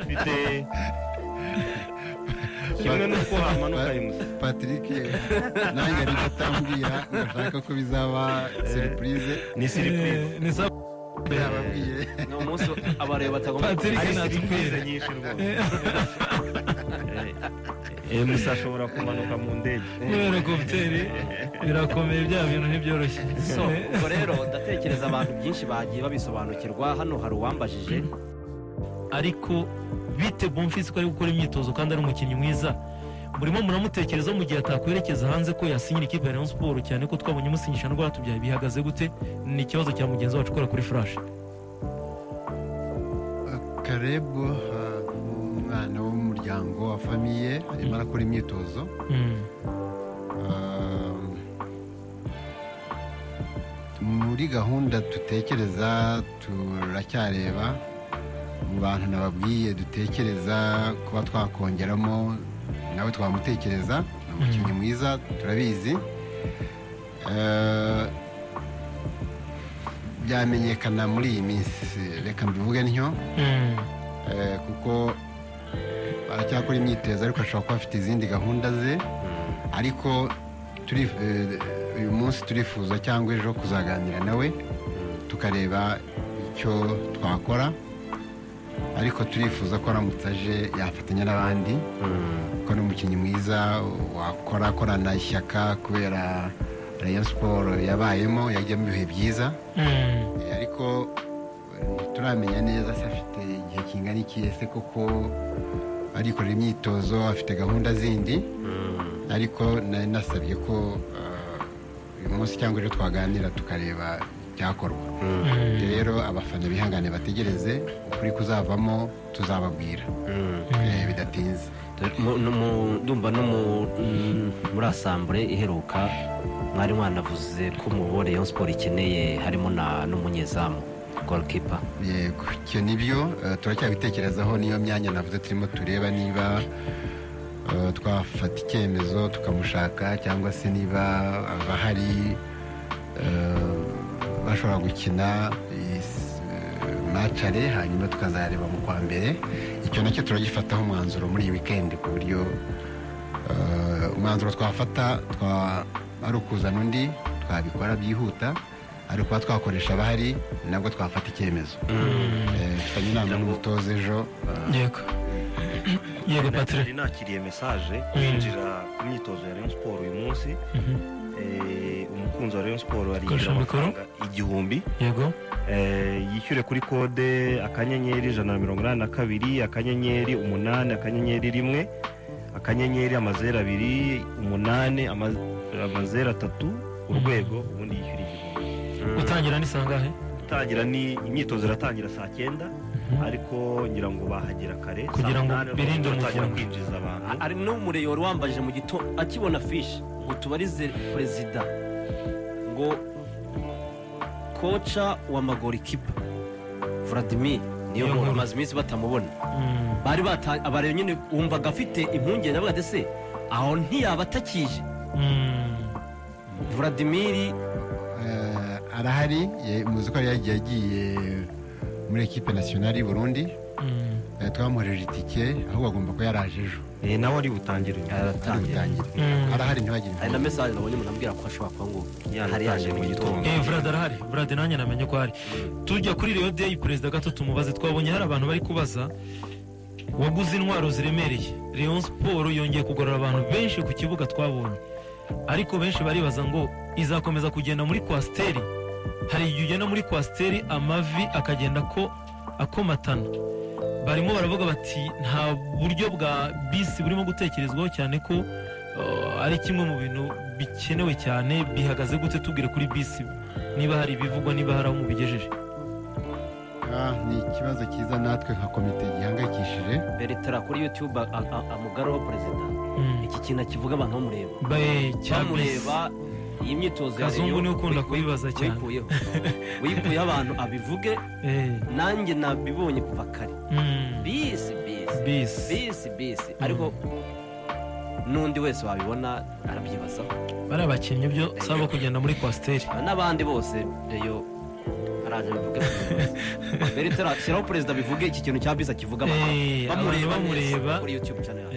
Mfite kimwe n'uko hamanuka imusa. Patrick, nanjye ari atambwira ngo ashaka ko bizaba surprise. Ni surprise. Ni sa. Yababwiye. Ni umunsi abareba batagomba. Patrick Ari natubwire. surprise nyinshi rwose. Musa ashobora kumanuka mu ndege. Muri hélicoptère birakomeye, bya bintu ntibyoroshye. So ubwo rero ndatekereza abantu byinshi bagiye babisobanukirwa. Hano hari uwambajije. Ariko bite Bonfils, ko ari gukora imyitozo kandi ari umukinnyi mwiza? Murimo muramutekereza mu gihe atakwerekeza hanze ko yasinyira ikipe ya Rayon Sport, cyane ko twabonye umusinyisha Rwatubyaye? Bihagaze gute? Ni ikibazo cya mugenzi wacu ukora kuri Flash. Caleb, umwana w'umuryango wa famille, arimo arakora imyitozo. Muri gahunda dutekereza, turacyareba mu bantu nababwiye dutekereza kuba twakongeramo, nawe twamutekereza. Ni umukinnyi mwiza, turabizi. Byamenyekana muri iyi minsi, reka mbivuge ntyo. Kuko aracyakora imyitozo, ariko ashobora kuba afite izindi gahunda ze. Ariko uyu munsi turifuza cyangwa ejo kuzaganira nawe, tukareba icyo twakora. Ariko turifuza ko aramutse aje yafatanya n'abandi, kuko ni umukinnyi mwiza wakora akorana ishyaka, kubera Rayon Sport yabayemo, yajyamo ibihe byiza. Ariko ntituramenya neza se afite igihe kingana iki, ese koko arikorera imyitozo, afite gahunda zindi. Ariko nari nasabye ko uyu munsi cyangwa ejo twaganira, tukareba icyakorwa. Rero abafana bihangane, bategereze ukuri kuzavamo, tuzababwira bidatinze. Ndumva no muri assemblée iheruka mwari mwanavuze ko mu bo Rayon Sport ikeneye harimo na n'umunyezamu, goalkeeper. Yego, icyo nibyo, turacyabitekerezaho. Niyo myanya navuze turimo tureba niba twafata icyemezo tukamushaka, cyangwa se niba abahari bashobora gukina match aller, hanyuma tukazareba mu kwa mbere. Icyo nacyo turagifataho umwanzuro muri iyi weekend, ku buryo umwanzuro twafata ari ukuzana undi, twabikora byihuta, ari ukuba twakoresha abahari, nabwo twafata icyemezo. Mfitanye inama n'umutoza ejo. Yego, Patrick. Nari nakiriye message kwinjira ku myitozo ya Rayon Sport uyu munsi. Umukunzi wa Rayon Sport arishyura Koresha mikoro. amafaranga 1000. Yishyure kuri code *182*8*1*000, ubundi yishyura 1000. Gutangira ni sangahe? Gutangira ni imyitozo iratangira saa 9, ariko ngira ngo bahagera kare saa Kugira ngo 8 birinde baratangira umuvundo. kwinjiza abantu. Ari n'umureyori wari wambajije mu gitondo akibona fiche ngo tubarize perezida ngo coach wa ma goalkeeper Vladimir niyo Niyo nkuru nkuru. amaze iminsi batamubona. Bari bata abareba nyine, wumvaga afite impungenge, avuga ati: "Se aho ntiyaba atakije?" Vladimir. Arahari, muzi ko yari yagiye muri équipe nationale y'u Burundi. Twamuhereje itike, ahubwo agomba kuba yaraje ejo. Nawe ari butangire. Ari Aratangira. butangire. Arahari, ntibagire Hari na impungenge. message nabonye umuntu ambwira ko ashobora kuba ngo hari yaje Yanatangiye mu mu gitondo. gitondo. Vlad arahari. Vlad nanjye namenye ko ahari. Tujya kuri Rayon Day, perezida, gato tumubaze. Twabonye hari abantu bari kubaza waguze intwaro ziremereye. Rayon Sport yongeye kugorora abantu benshi ku kibuga twabonye, ariko benshi baribaza ngo izakomeza kugenda muri coaster? Hari igihe ugenda muri coaster amavi akagenda ko akomatana. Barimo baravuga bati nta buryo bwa bisi burimo gutekerezwaho, cyane ko ari kimwe mu bintu bikenewe cyane. Bihagaze gute? Tubwire kuri bisi niba hari ibivugwa, niba hari aho mubigejeje. Ni ikibazo cyiza, natwe nka komite gihangayikishije. Bertrand kuri YouTube amugaruho perezida. Iki kintu akivuga abantu bamureba. Cya bisi. Bamureba iyi myitozo ya Kazungu Rayon, niwe ukunda kubibaza cyane. Wikuyeho abantu abivuge. Nanjye nabibonye kuva kare. Bisi, bisi. Bisi. Bisi, bisi, ariko n'undi wese wabibona arabyibazaho. Bariya bakinnyi byo saba kugenda muri coaster. N'abandi bose Rayon. Araje bivuge. Bertrand, shyiraho perezida bivuge iki kintu cya bisi akivuga abantu Abantu bamureba neza bamureba. kuri YouTube channel.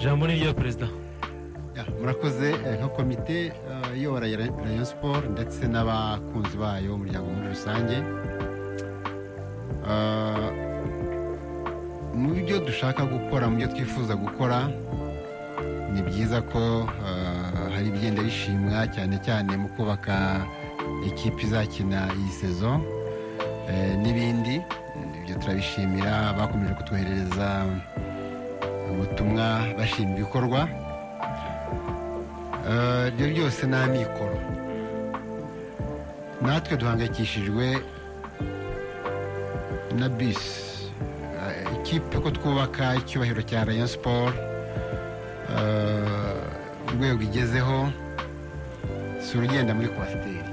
Jambo ni irya perezida. Ya, murakoze. Nka komite iyobora ya Rayon Sport ndetse n'abakunzi bayo, umuryango muri rusange, mu byo dushaka gukora, mu byo twifuza gukora, ni byiza ko hari ibigenda bishimwa, cyane cyane mu kubaka ikipe izakina iyi saison n'ibindi. Ibyo turabishimira, bakomeje kutwoherereza ubutumwa bashima ibikorwa. Ibyo byose ni amikoro. Natwe duhangayikishijwe na bisi ikipe, ko twubaka icyubahiro cya Rayon Sport, urwego igezeho si urugenda muri coaster.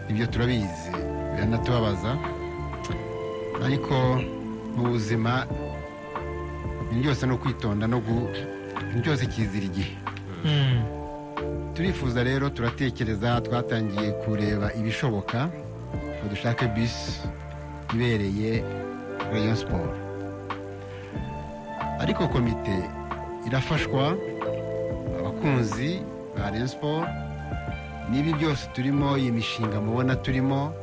Ibyo turabizi, biranatubabaza, ariko mu buzima ibintu byose ni ukwitonda no ibintu byose kizira igihe. Turifuza rero, turatekereza, twatangiye kureba ibishoboka ngo dushake bisi ibereye Rayon Sport, ariko komite irafashwa, abakunzi ba Rayon Sport, n'ibi byose turimo, iyi mishinga mubona turimo.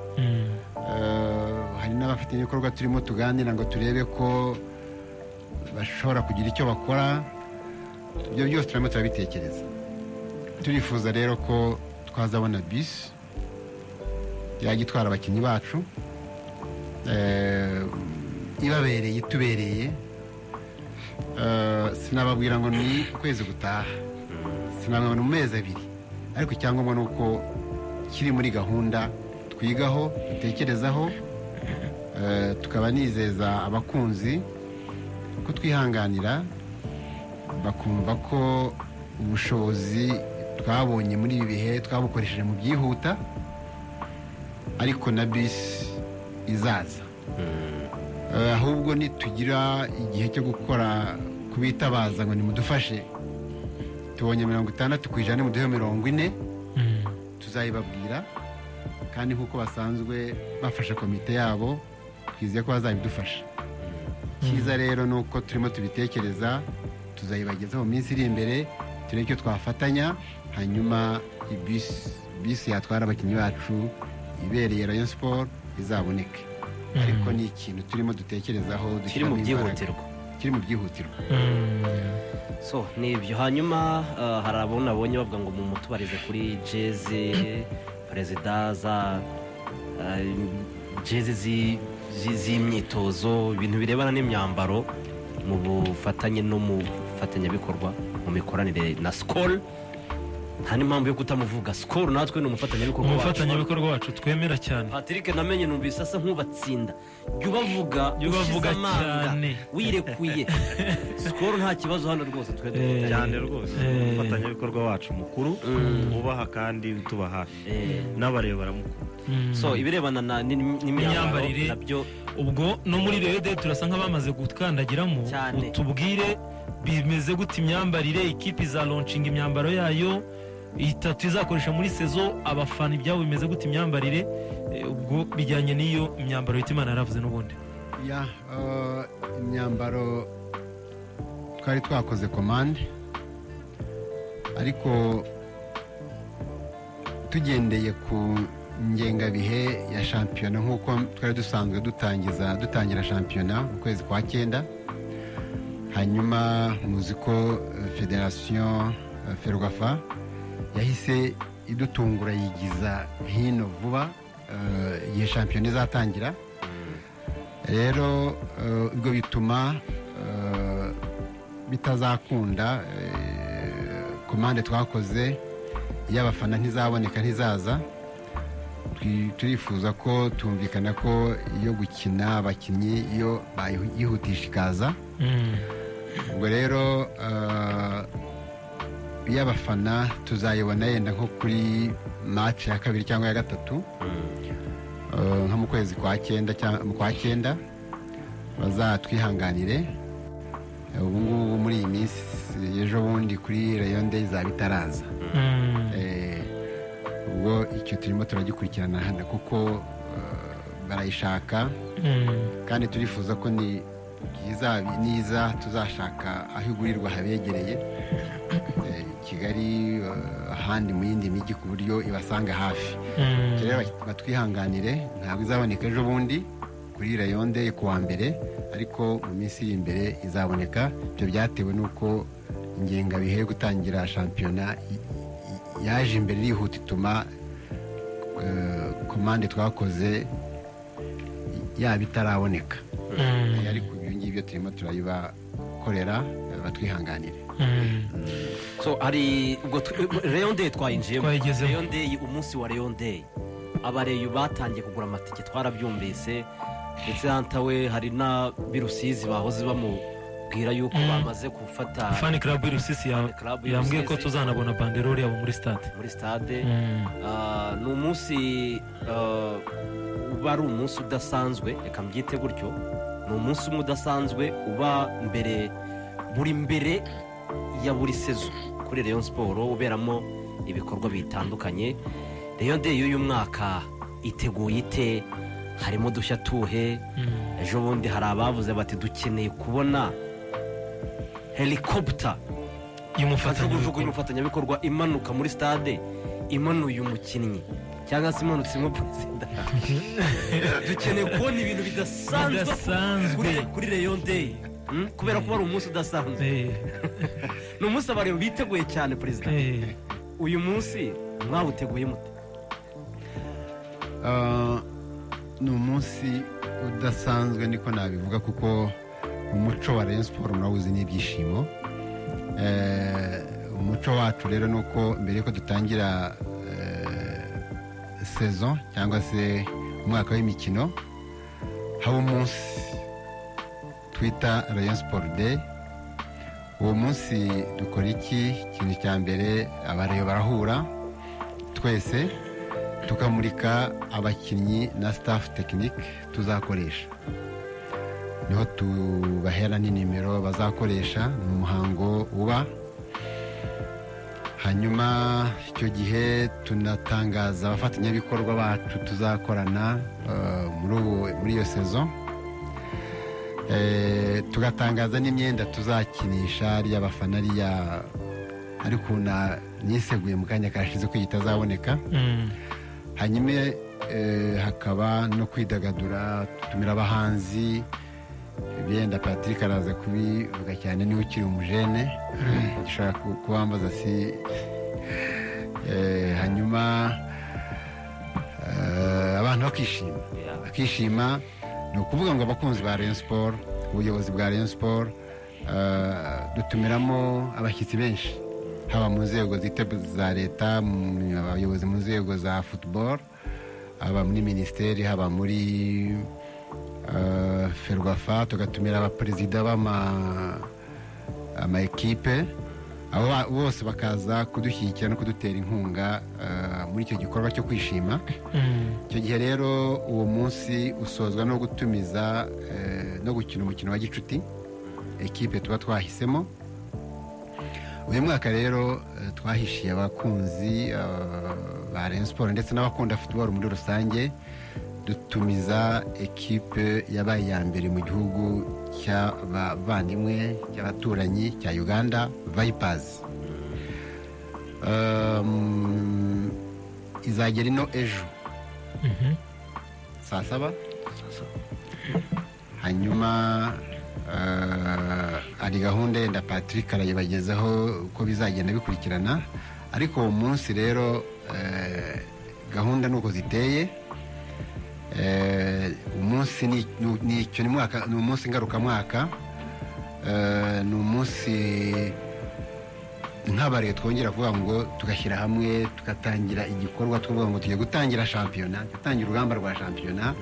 Hari n'abafatanyabikorwa turimo tuganira ngo turebe ko bashobora kugira icyo bakora. Ibyo byose turimo turabitekereza. Turifuza rero ko twazabona bisi yajya itwara abakinnyi bacu, ibabereye, itubereye. Sinababwira ngo ni ukwezi gutaha, sinababwira ngo ni mu mezi 2, ariko icyangombwa ni uko kiri muri gahunda twigaho, dutekerezaho. Tukaba nizeza abakunzi ko twihanganira, bakumva ko ubushobozi twabonye muri ibi bihe twabukoresheje mu byihuta, ariko na bisi izaza. Ahubwo nitugira igihe cyo gukora, kubitabaza ngo nimudufashe, tubonye 60%, muduhe 40, tuzayibabwira. Kandi nk'uko basanzwe bafasha komite yabo, twizeye ko bazabidufasha. Cyiza rero ni uko turimo tubitekereza, tuzayibagezaho mu minsi iri imbere, turebe icyo twafatanya, hanyuma bisi yatwara abakinnyi bacu ibereye Rayon Sport izaboneke. Ariko ni ikintu turimo dutekerezaho, kiri mu dushyiramo imbaraga. byihutirwa. Kiri mu byihutirwa. So ni ibyo. Hanyuma hari abo nabonye bavuga ngo mumutubarize kuri jezi perezida, za jezi z'imyitozo, ibintu birebana n'imyambaro, mu bufatanye no mu bufatanyabikorwa, mu mikoranire na Skol. Nta n'impamvu yo kutamuvuga. Skol natwe ni umufatanyabikorwa wacu. Umufatanyabikorwa wacu twemera cyane. Patrick, namenye numvise asa nk'ubatsinda. Jya ubavuga. Jya ubavuga ushize amanga, cyane. wirekuye. Skol nta kibazo hano rwose, twe dufitanye. Cyane rwose, umufatanyabikorwa wacu mukuru ubaha kandi utuba hafi, n'abareba baramukunda. So ibirebana n'imyambaro Imyambarire. nabyo. Ubwo no muri Rayon Day turasa nk'abamaze gukandagiramo. Cyane. Utubwire bimeze gute imyambarire, ikipe izalaunchinga imyambaro yayo itatu izakoresha muri saison, abafana ibyabo bimeze gute imyambarire? Ubwo bijyanye n'iyo myambaro Hitimana yaravuze n'ubundi. Ya, imyambaro twari twakoze komande, ariko tugendeye ku ngengabihe ya shampiyona, nk'uko twari dusanzwe dutangira shampiyona mu kwezi kwa cyenda. Hanyuma muzi ko federasiyo, Ferwafa, yahise idutungura yigiza hino vuba igihe shampiyona izatangira. Rero ubwo bituma bitazakunda, komande twakoze y'abafana ntizaboneka, ntizaza. Turifuza ko tumvikana ko iyo gukina abakinnyi iyo bayihutisha ikaza. Ubwo rero iyo abafana tuzayibona yenda nko kuri match ya kabiri cyangwa ya gatatu, nko mu kwezi kwa cyenda cyangwa mu kwa cyenda, bazatwihanganire. Ubu ngubu muri iyi minsi, ejo bundi kuri Rayon Day izaba itaraza. Ubwo icyo turimo turagikurikirana hano kuko barayishaka, kandi turifuza ko ni byiza niza tuzashaka aho igurirwa habegereye, Kigali, ahandi mu yindi mijyi, ku buryo ibasanga hafi. Icyo rero batwihanganire, ntabwo izaboneka ejo bundi kuri Rayon Day ku wa mbere, ariko mu minsi iri imbere izaboneka. Ibyo byatewe n'uko ingengabihe yo gutangira shampiyona yaje imbere irihuta, ituma komande twakoze yaba itaraboneka. Ariko ibyo ngibyo turimo turayibakorera, batwihanganire. So hari ubwo Rayon Day twayinjiyemo. Twayigezemo. Rayon Day, umunsi wa Rayon Day, abareyo batangiye kugura amatike, twarabyumvise, ndetse hantawe hari n'ab'i Rusizi bahoze bamubwira yuko bamaze gufata Fan club y'i Rusizi Fan club y'i yambwiye ko Rusizi. tuzanabona banderole yabo muri stade. Muri stade. Ni umunsi uba ari umunsi udasanzwe, reka mbyite gutyo, ni umunsi umwe udasanzwe uba mbere buri mbere ya buri saison kuri Rayon Sport, uberamo ibikorwa bitandukanye. Rayon Day y'uyu mwaka iteguye ite? Harimo udushya tuhe? Ejo bundi hari abavuze bati dukeneye kubona helicopter, kajugujugu y'umufatanyabikorwa y'umufatanyabikorwa imanuka muri stade imanuye umukinnyi cyangwa se imanutse nko perezida. Dukeneye kubona ibintu bidasanzwe Bidasanzwe. kuri Rayon Day. Kubera ko ari umunsi udasanzwe, ni umunsi abareba biteguye cyane. Perezida, uyu munsi mwawuteguye mute? Ni umunsi udasanzwe niko nabivuga, kuko umuco wa Rayon Sport murawuzi n'ibyishimo. Umuco wacu rero ni uko mbere yuko dutangira saison cyangwa se umwaka w'imikino, haba umunsi twita Rayon Sport Day. Uwo munsi dukora iki? Ikintu cya mbere, abareyo barahura twese, tukamurika abakinnyi na staff technique tuzakoresha, niho tubahera n'inimero bazakoresha. Ni umuhango uba, hanyuma icyo gihe tunatangaza abafatanyabikorwa bacu tuzakorana muri iyo saison. Tugatangaza n'imyenda tuzakinisha ariya abafana, ariya ariko niseguye mu kanya kashize ko itazaboneka. Hanyuma hakaba no kwidagadura, tutumira abahanzi. Byenda Patrick araza kubivuga cyane, niwe ukiri umujene, gishobora kubambaza si. Hanyuma abantu bakishima, bakishima. Ni ukuvuga ngo abakunzi ba Rayon Sport, ubuyobozi bwa Rayon Sport, dutumiramo abashyitsi benshi, haba mu nzego zite za leta, abayobozi mu nzego za football, haba muri minisiteri, haba muri FERWAFA, tugatumira abaperezida b'ama ama ekipe, abo bose bakaza kudushyigikira no kudutera inkunga muri icyo gikorwa cyo kwishima. Icyo gihe rero uwo munsi usozwa no gutumiza no gukina umukino wa gicuti ekipe tuba twahisemo. Uyu mwaka rero twahishiye abakunzi ba Rayon Sport ndetse n'abakunda football muri rusange, dutumiza ekipe yabaye iya mbere mu gihugu cy'abavandimwe, cy'abaturanyi cya Uganda, Vipers. Izagera ino ejo saa 7. Hanyuma hari gahunda yenda Patrick arayibagezaho uko bizagenda bikurikirana, ariko uwo munsi rero gahunda ni uko ziteye. Umunsi ni icyo, ni umunsi ngarukamwaka. Ni umunsi nk'abariye twongera kuvuga ngo tugashyira hamwe, tugatangira igikorwa, tukavuga ngo tugiye gutangira shampiyona, gutangira urugamba rwa shampiyona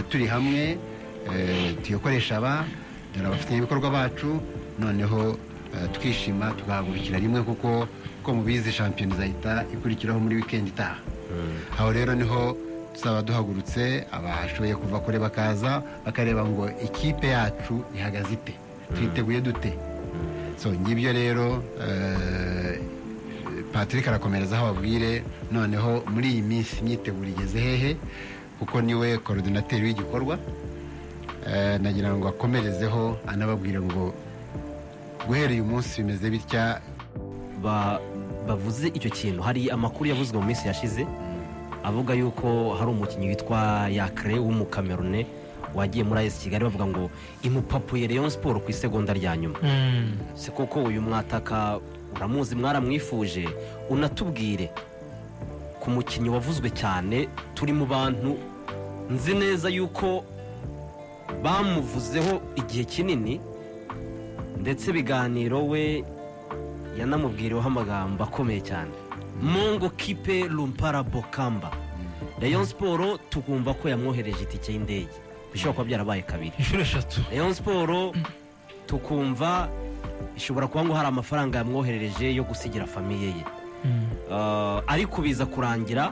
turi hamwe, tuyokoresha aba dore abafatanyabikorwa bacu, noneho twishima, tugahagurukira rimwe, kuko uko mubizi shampiyona izahita ikurikiraho muri wikendi itaha. Aho rero niho tuzaba duhagurutse, abashoboye kuva kure bakaza bakareba ngo ikipe yacu ihagaze ite, twiteguye dute. So ngibyo rero. Patrick arakomereza aho ababwire noneho muri iyi minsi imyiteguro igeze hehe, kuko niwe coordinateur w'igikorwa. Nagira ngo akomerezeho anababwire ngo guhera uyu munsi bimeze bitya. Bavuze icyo kintu, hari amakuru yavuzwe mu minsi yashize avuga yuko hari umukinnyi witwa Yakre w'Umukamerune wagiye muri AS Kigali, bavuga ngo imupapuye Rayon Sport ku isegonda rya nyuma. Si koko uyu mwataka uramuzi, mwaramwifuje? Unatubwire ku mukinnyi wavuzwe cyane, turi mu bantu nzi neza yuko bamuvuzeho igihe kinini, ndetse ibiganiro we yanamubwiriweho amagambo akomeye cyane, Mongo Kipe Lumpara Bokamba. Rayon Sport tukumva ko yamwohereje itike y'indege, bishobora kuba byarabaye kabiri. Inshuro eshatu. Rayon Sport tukumva ishobora kuba ngo hari amafaranga yamwoherereje yo gusigira famille ye. Ariko biza kurangira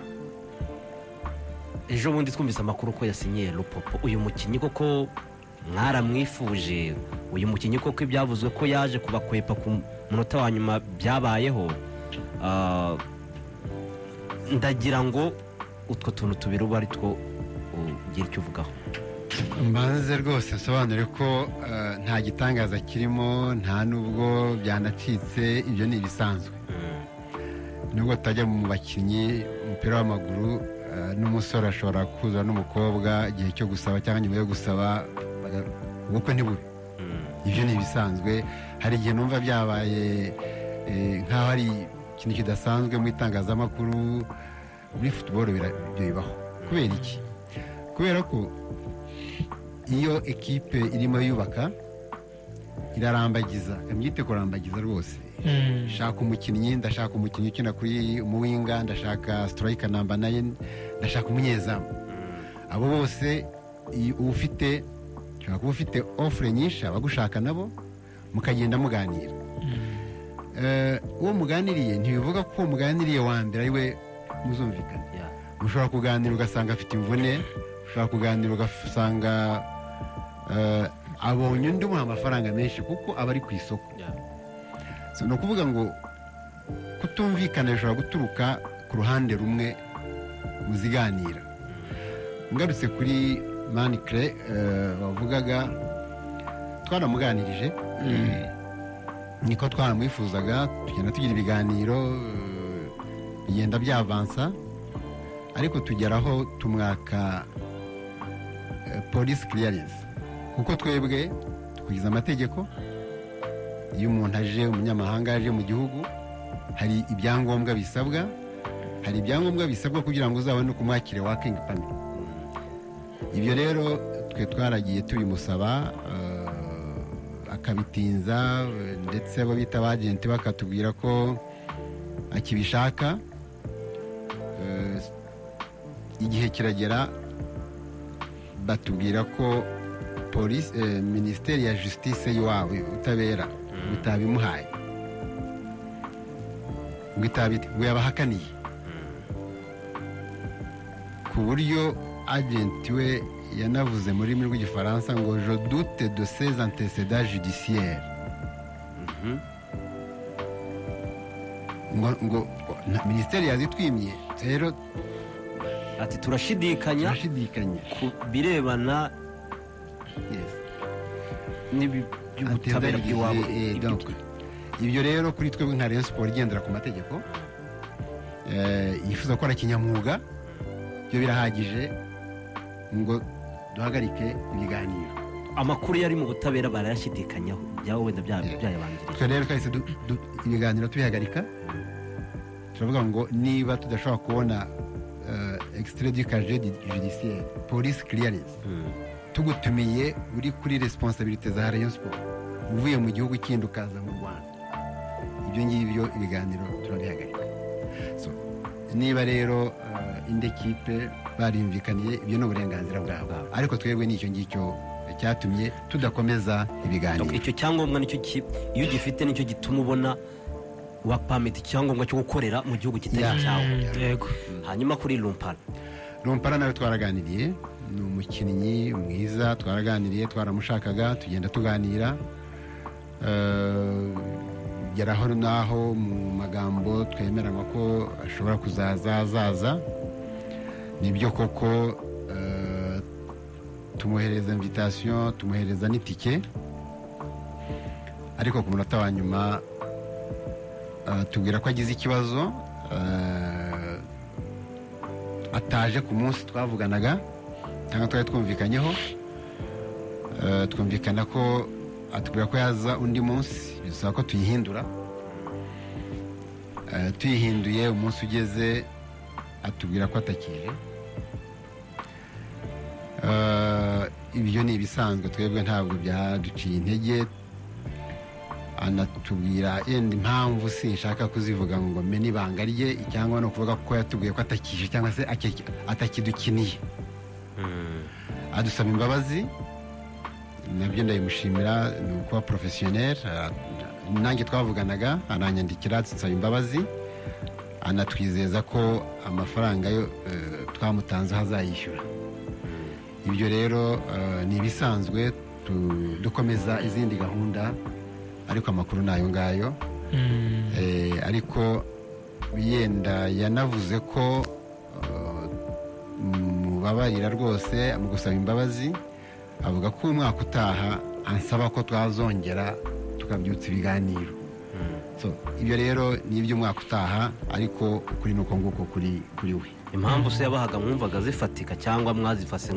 ejo bundi twumvise amakuru ko yasinyiye Lupopo. Uyu mukinnyi koko mwaramwifuje? Uyu mukinnyi koko ibyavuzwe ko yaje kubakwepa ku munota wa nyuma byabayeho? Ndagira ngo utwo tuntu tubiri ube ari two ugira icyo uvugaho. Mbanze rwose nsobanure ko nta gitangaza kirimo, nta n'ubwo byanacitse, ibyo ni ibisanzwe. Nubwo tutajya mu bakinnyi, umupira w'amaguru, n'umusore ashobora kuza n'umukobwa igihe cyo gusaba cyangwa nyuma yo gusaba ubukwe ntibube. Ibyo ni ibisanzwe. Hari igihe numva byabaye nk'aho ari ikintu kidasanzwe mu itangazamakuru. Muri football ibyo bibaho. Kubera iki? Kubera ko iyo ekipe irimo yubaka irarambagiza, kamyite kurambagiza rwose. Shaka umukinnyi, ndashaka umukinnyi ukina kuri umuwinger, ndashaka striker number 9, ndashaka umunyezamu. Abo bose uba ufite, ushobora kuba ufite offre nyinshi, abagushaka nabo mukagenda muganira. Uwo muganiriye ntibivuga ko uwo muganiriye wa mbere ari we muzumvikana. Mushobora kuganira ugasanga afite imvune, ushobora kuganira ugasanga abonye undi umuha amafaranga menshi, kuko aba ari ku isoko. So, ni ukuvuga ngo kutumvikana bishobora guturuka ku ruhande rumwe muziganira. Ngarutse kuri Manikire wavugaga, twaramuganirije, niko twaramwifuzaga, tugenda tugira ibiganiro, bigenda byavansa, ariko tugeraho tumwaka police clearance, kuko twebwe dukurikiza amategeko. Iyo umuntu aje, umunyamahanga aje mu gihugu, hari ibyangombwa bisabwa, hari ibyangombwa bisabwa kugira ngo uzabone uko umwakire working permit. Ibyo rero twe twaragiye tubimusaba, akabitinza, ndetse abo bita abagenti bakatubwira ko akibishaka. Igihe kiragera batubwira ko polisi, minisiteri ya justice y'iwabo, ubutabera butabimuhaye, ngo ngo yabahakaniye, ku buryo agenti we yanavuze mu rurimi rw'Igifaransa ngo "Je doute de ses antécédents judiciaires", ngo minisiteri yazitwimye rero. Ati turashidikanya turashidikanya ku birebana n'iby'ubutabera bw'iwabo. Donc, ibyo rero kuri twebwe nka Rayon Sport igendera ku mategeko, yifuza gukora kinyamwuga, ibyo birahagije ngo duhagarike ibiganiro. Amakuru yari mu butabera barayashidikanyaho, byaba wenda byayabanjirije. Twe rero twahise ibiganiro tubihagarika, turavuga ngo niba tudashobora kubona extrait du casier judiciaire, police clearance, tugutumiye uri kuri responsabilité za Rayon Sport, uvuye mu gihugu kindi ukaza mu Rwanda, ibyo ngibyo ibiganiro turabihagarika. So, niba rero indi kipe bariyumvikaniye, ibyo ni uburenganzira bwabo, ariko twebwe n'icyo ngicyo cyatumye tudakomeza ibiganiro. Icyo cyangombwa nicyo iyo ugifite nicyo gituma ubona wa permit, icyangombwa cyo gukorera mu gihugu kitari cyawe. Yego. Hanyuma kuri Lumpara? Rumpara nawe twaraganiriye, ni umukinnyi mwiza, twaraganiriye, twaramushakaga, tugenda tuganira. Tugeraho n'aho mu magambo twemeranywa ko ashobora kuzaza, azaza. Nibyo koko, tumuhereza invitation, tumuhereza n'itike, ariko ku munota wa nyuma tubwira ko agize ikibazo, ataje ku munsi twavuganaga cyangwa twari twumvikanyeho. Twumvikana ko atubwira ko yaza undi munsi, bisaba ko tuyihindura. Tuyihinduye, umunsi ugeze atubwira ko atakije. Ibyo ni ibisanzwe, twebwe ntabwo byaduciye intege. Anatubwira yenda impamvu, sinshaka kuzivuga ngo mene ibanga rye, cyangwa no kuvuga ko yatubwiye ko atakije cyangwa se atakidukiniye. Adusaba imbabazi, nabyo ndabimushimira, ni ukuba professionnel. Nanjye twavuganaga aranyandikira, nsaba imbabazi, anatwizeza ko amafaranga yo twamutanzeho azayishyura. Ibyo rero ni ibisanzwe, dukomeza izindi gahunda, ariko amakuru ni ayo ngayo. Ariko yenda yanavuze ko mubabarira rwose. Mu gusaba imbabazi avuga ko umwaka utaha ansaba ko twazongera tukabyutsa ibiganiro. So, ibyo rero ni iby'umwaka utaha, ariko ukuri ni uko nguko kuri we. Impamvu se yabahaga mwumvaga zifatika cyangwa mwazifashe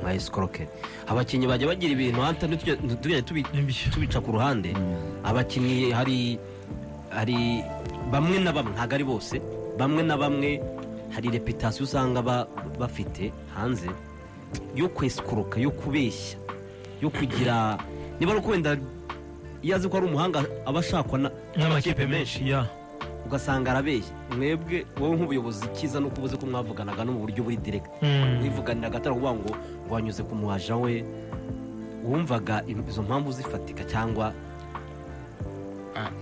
nka escroquerie? Abakinnyi bajya bagira ibintu hata ntitujye Nibyo. tubica ku ruhande. Abakinnyi hari bamwe na bamwe, ntabwo ari bose, bamwe na bamwe hari réputation usanga bafite hanze yo kwesikuroka, yo kubeshya, yo kugira niba ari uko wenda iyo azi ko ari umuhanga aba ashakwa n'amakipe menshi ya. Ugasanga arabeshya. Mwebwe, wowe nk'ubuyobozi, icyiza ni uko ubuze ko mwavuganaga no mu buryo buri direct, mwivuganira atari ukuvuga ngo wanyuze ku muhaja we. Wumvaga izo mpamvu zifatika cyangwa?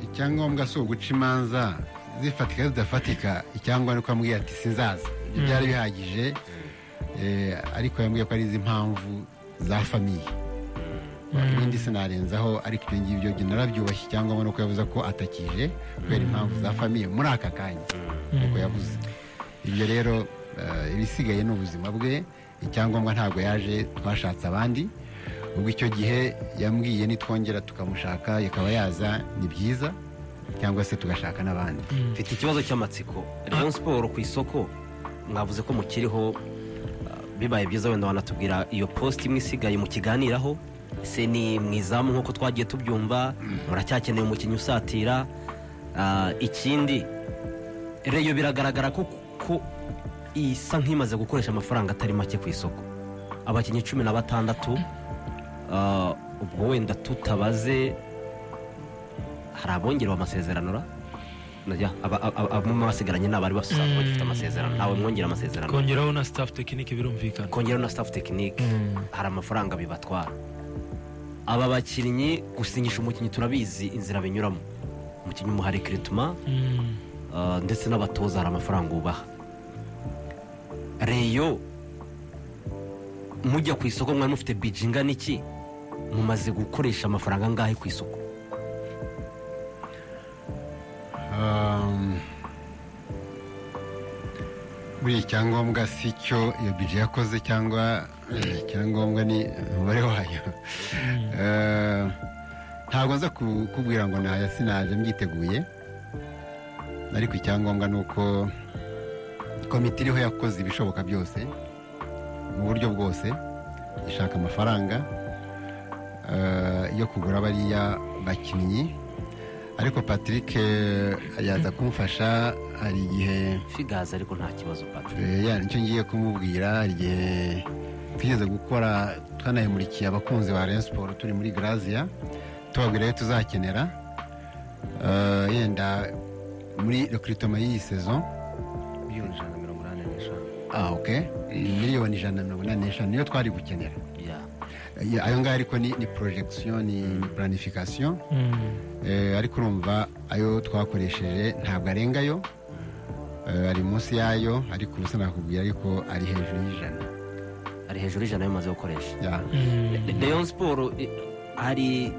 Icyangombwa si uguca imanza zifatika zidafatika, icyangombwa ni uko ambwiye ati sinzaza, ibyo byari bihagije. Ariko yambwiye ko ari izi mpamvu za famille, ibindi sinarenzaho, ariko ibyo ngibyo njye narabyubashye. Icyangombwa ni uko yavuze ko atakije kubera impamvu za famille muri aka kanya, uko yavuze. Ibyo rero, ibisigaye ni ubuzima bwe. Icyangombwa ntabwo yaje, twashatse abandi. Ubwo icyo gihe yambwiye nitwongera tukamushaka akaba yaza ni byiza, cyangwa se tugashaka n'abandi. Mfite ikibazo cy'amatsiko. Rayon Sport ku isoko mwavuze ko mukiriho, bibaye byiza wenda wanatubwira iyo poste imwe isigaye mukiganiraho. Ese ni mu izamu nk'uko twagiye tubyumva, muracyakeneye umukinnyi usatira? Ikindi, Rayon biragaragara ko isa nk'imaze gukoresha amafaranga atari make ku isoko, abakinnyi 16. Ubwo wenda tutabaze, hari abongerewe amasezerano ra? Najya, abo basigaranye ni abari basanzwe bagifite amasezerano, ntawe mwongera amasezerano. Kongeraho na staff technique, birumvikana. Kongeraho na staff technique, hari amafaranga bibatwara. Aba bakinnyi, gusinyisha umukinnyi turabizi inzira binyuramo. Umukinnyi umuha recrutement, ndetse n'abatoza hari amafaranga ubaha. Rayon, mujya ku isoko mwari mufite budget ingana iki? Mumaze gukoresha amafaranga angahe ku isoko? Buriya icyangombwa si cyo iyo budget yakoze, cyangwa icyangombwa ni umubare wayo. Ntabwo nza kukubwira ngo naya, sinaje mbyiteguye, ariko icyangombwa ni uko komite iriho yakoze ibishoboka byose mu buryo bwose ishaka amafaranga yo kugura bariya bakinnyi. Ariko Patrick yaza kumfasha, hari igihe figazi, ariko nta kibazo, Patrick. Ya, nicyo ngiye kumubwira. Hari igihe twigeze gukora, twanayimurikiye abakunzi ba Rayon Sport turi muri Grazia, tubabwira ayo tuzakenera. Yenda muri recrutement y'iyi saison. Miliyoni 185. Ah, ok, miliyoni 185 niyo twari gukenera. Ya. Ayo ngayo ariko ni projection, ni planification. Ariko urumva ayo twakoresheje ntabwo arengayo. Ari munsi yayo, ariko ubu sinakubwira, ariko ari hejuru y'ijana. Ari hejuru y'ijana ayo mumaze gukoresha. Ya. Rayon Sport hari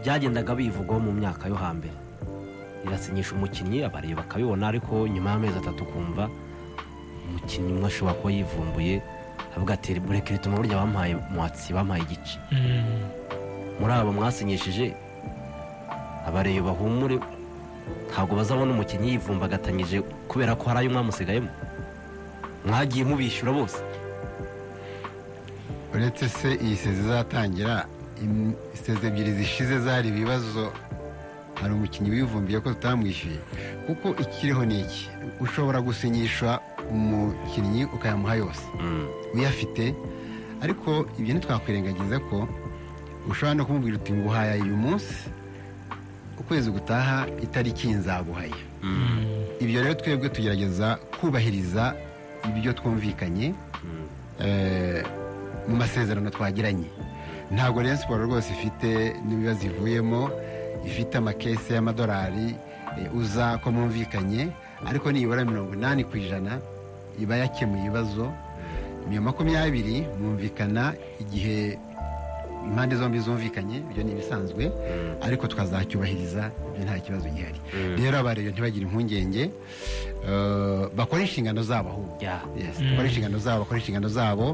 Byagendaga bivugwaho mu myaka yo hambere, irasinyisha umukinnyi, abareba bakabibona, ariko nyuma y'amezi 3 ukumva umukinnyi umwe ashobora kuba yivumbuye, avuga ati: "Mureke rituma burya bampaye mwatsi, bampaye igice." Muri abo mwasinyishije, abareba bahumure, ntabwo bazabona umukinnyi yivumbagatanyije kubera ko hari ayo mwamusigayemo, mwagiye mubishyura bose. Uretse se iyi saison izatangira, saison 2 zishize zari ibibazo, hari umukinnyi wivumbiye ko tutamwishyuye? Kuko ikiriho ni iki: ushobora gusinyisha umukinnyi ukayamuha yose uyafite, ariko ibyo ntitwakwirengagiza ko ushobora no kumubwira uti: "Nguhaye uyu munsi, ukwezi gutaha itariki nzaguhaya." Ibyo rero twebwe tugerageza kubahiriza ibyo twumvikanye mu masezerano twagiranye. Ntabwo Rayon Sports rwose ifite n'ibibazo ivuyemo, ifite amakese y'amadolari. Uza ko mwumvikanye, ariko nibura 80% iba yakemuye ibibazo, iyo 20 mwumvikana igihe impande zombi zumvikanye. Ibyo ni ibisanzwe, ariko tukazacyubahiriza, ibyo nta kibazo gihari. Rero abareyo ntibagire impungenge, bakore inshingano zabo ahubwo. Yes, bakore inshingano zabo, bakore inshingano zabo.